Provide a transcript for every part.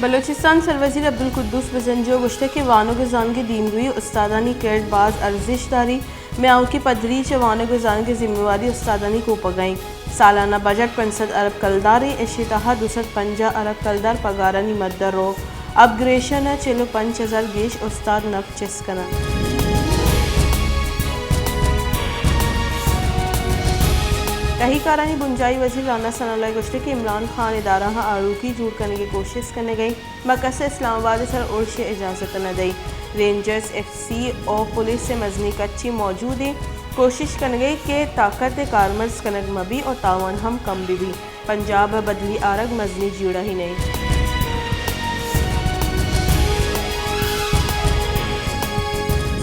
بلوچستان سروزیر عبدالقدوس بزنجو ءَ گوشتگ کہ وانگ ءُ زانگ ءِ دیمروئی ءَ استادانی کرد باز ارزشت داری، مئے آؤکیں پدریچ ءَ وانگ ءُ زانگ ءِ زمہ واری استادانی کوپگ ءَ اِنت۔ سالانہ بجٹ پنچ سد ارب کلدار اِنت، ایشی ءِ تہا دو سد پنجاہ ارب کلدار پگارانی مد ءَ رو، اپ گریڈیشن ءَ چل ءُ پنچ ہزار گیش استاد نپ چست کنگ۔ تہی کارانی بنجاہی وزیر رانا ثناء اللہ ءَ گوشتگ کہ عمران خان ادارہاں آڑوکی جوڑ کنگ ءِ کوشست کنگ ءَ اِنت، ما کس ءَ اسلام آباد ءِ سر ارش ءِ اجازت نہ دئیں۔ رینجرز، ایف سی ءُ پولیس ءِ مزنیں کچے موجود اِنت، کوشش کنگ ءَ اِنت کہ طاقت ءِ کارمرز کنگ مہ بیت ءُ تاوان ہم کم بہ بیت۔ پنجاب ءَ بدلی آرگ مزنیں جیڑہے نہ اِنت۔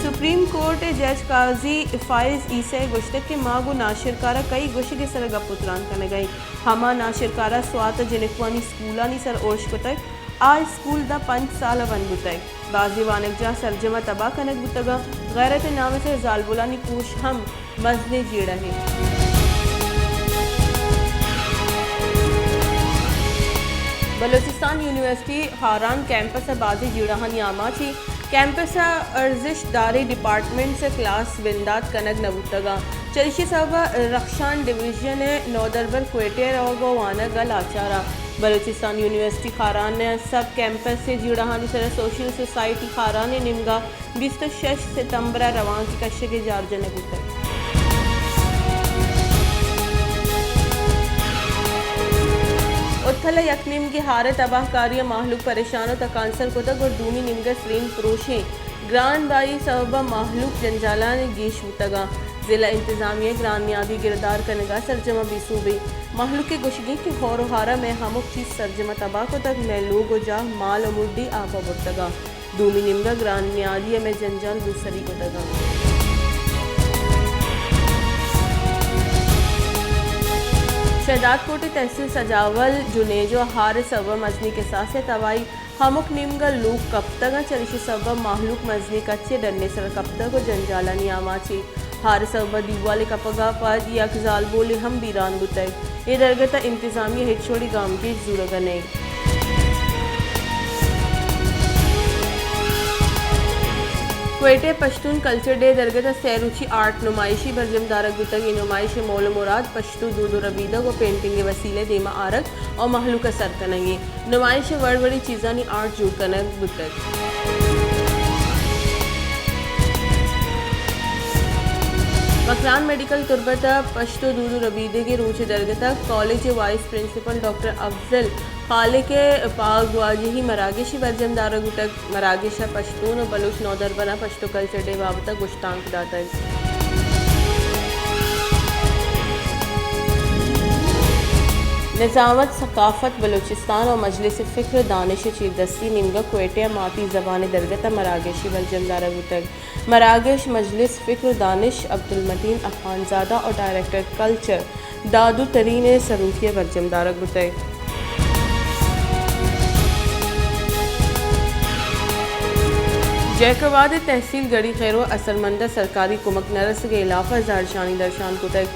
سپریم کورٹ ءِ جج قاضی فائز عیسی ءَ گوشتگ کہ ما گوں ناشرکار ءَ کئی گوشگ ءِ سر ءَ گپ ءُ تران کنگ ءَ ایں۔ ہما ناشرکار ءَ سوات ءِ جنکوانی اسکولانی سر ءَ ارش کتگ، آ اسکول داں پنچ سال ءَ بند بوتگ۔ بازیں وانگجاہ سرجم ءَ تباہ کنگ بوتگ اَنت۔ غیرت ءِ نام ءِ سر ءَ زالبولانی کوش ہم مزنیں جیڑہے۔ بلوچستان یونیورسٹی خاران کیمپس ءَ بازیں جیڑہانی آماچ اِنت۔ کیمپس ءَ ارزشت داریں ڈیپارٹمنٹس ءِ کلاس بندات کنگ نہ بوتگ اَنت۔ چریشی ءِ سبب ءَ رخشان ڈویژن ءِ نودربر کوئٹہ ءَ روگ ءُ وانگ ءَ لاچار اَنت۔ بلوچستان یونیورسٹی خاران ءِ سب کیمپس ءِ جیڑہانی سر ءَ سوشل سوسائٹی خاران ءِ نیمگ ءَ بیست ءُ شش ستمبر ءَ روانکے کشگ ءِ جار جنگ بوتگ۔ اتکل ءَ یک نیمگے ہار ءِ تباہ کاری ءَ مہلوک پریشان ءُ تکانسر کتگ ءُ دومی نیمگ ءَ سرین پروشیں گران بہائی ءِ سبب ءَ مہلوک جنجالانی گیش بوتگ اَنت۔ ضلع انتظامیہ ءِ گران نیادی ءِ گردار کنگ ءَ سرجم ءَ بے سوب اِنت۔ مہلوک ءِ گوشگ اِنت کہ ہور ءُ ہار ءَ مئے ہمک چیز سرجم ءَ تباہ کتگ، مئے لوگ ءُ جاہ، مال ءُ مڈی آپ ءَ برتگ اَنت۔ دومی نیمگ ءَ گران نیادی ءَ مئے جنجال گوں سری کتگ اَنت۔ شہداد کوٹ ءِ تحصیل سجاول جنیجو ءَ ہار ءِ سبب ءَ مزنیں کساسے ءَ تباہی، ہمک نیمگ ءَ لوگ کپتگ اَنت، چریشی ءِ سبب ءَ مہلوک مزنیں کچے ءَ ڈن ءِ سر ءَ کپتگ ءُ جنجالانی آماچ اَنت۔ ہار ءِ سبب ءَ دیوالے کپگ ءَ پد یک زالبولے ہم بیران بوتگ۔ اے درگت ءَ انتظامیہ ہچ وڑیں گامگیج زورگ ءَ نہ اِنت۔ کوئٹہ ءِ پشتون کلچر ڈے ءِ درگت ءَ سئے روچی آرٹ نمائشے برجم دارگ بوتگ۔ اے نمائش ءِ مول ءُ مراد پشتو دود ءُ ربیدگ ءُ پینٹنگ ءِ وسیلہ ءَ دیم ءَ آرگ ءُ مہلوک ءَ سر کنگ اِنت۔ نمائش ءَ وڑ وڑیں چیزانی آرٹ جوڑ کنگ بوتگ۔ مکران میڈیکل تربت ءَ پشتو دود ءُ ربیدگ ءِ روچ ءِ درگت ءَ کالج ءِ وائس پرنسپل ڈاکٹر افضل خالق ءِ پاگواجہی مراگشے برجم دارگ بوتگ۔ مراگش ءَ پشتون ءُ بلوچ نودربراں پشتو کلچر ڈے ءِ بابت ءَ گشتانک داتگ۔ نظام ثقافت بلوچستان ءُ مجلس فکر ءُ دانش ءِ چیردستی ءِ نیمگ ءَ کوئٹہ ءَ ماتی زبان ءِ درگت ءَ مراگشے برجم دارگ بوتگ۔ مراگش مجلس فکر ءُ دانش عبدالمتین اخوانزادہ ءُ ڈائریکٹر کلچر دادو ترین ءِ سروکی ءَ برجم دارگ بوتگ۔ جیکب آباد ءِ تحصیل گڑی خیرو ءَ اثرمند ءَ سرکاری کمک نہ رسگ ءِ ہلاپ ءَ زہرشانی درشان کتگ۔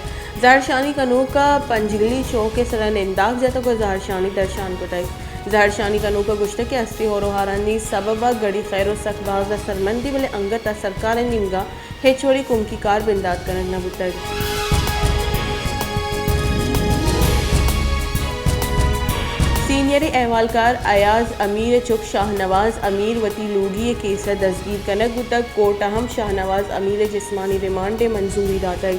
زہرشانی کنوک ءَ پنجگلی چوک ءِ سر ءَ ننداک جتگ ءُ زہرشانی درشان کتگ۔ زہرشانی کنوک ءَ گوشتگ کہ استیں ہور ءُ ہارانی سبب ءَ گڑی خیرو سک باز اثرمند اِنت، بلے انگت ءَ سرکار ءِ نیمگ ءَ ہچ وڑیں کمکی کار بندات کنگ نہ بوتگ۔ سینئریں احوالکار ایاز امیر ءِ چک شاہنواز امیر وتی لوگی ءِ کیس ءَ دزگیر کنگ بوتگ۔ کورٹ ءَ ہم شاہنواز امیر ءِ جسمانی ریمانڈ ءِ منظوری داتگ۔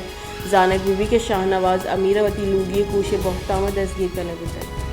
زانگ بہ بیت کہ شاہنواز امیر ءَ وتی لوگی ءِ کوش ءِ بہتام ءَ دزگیر کنگ بوتگ۔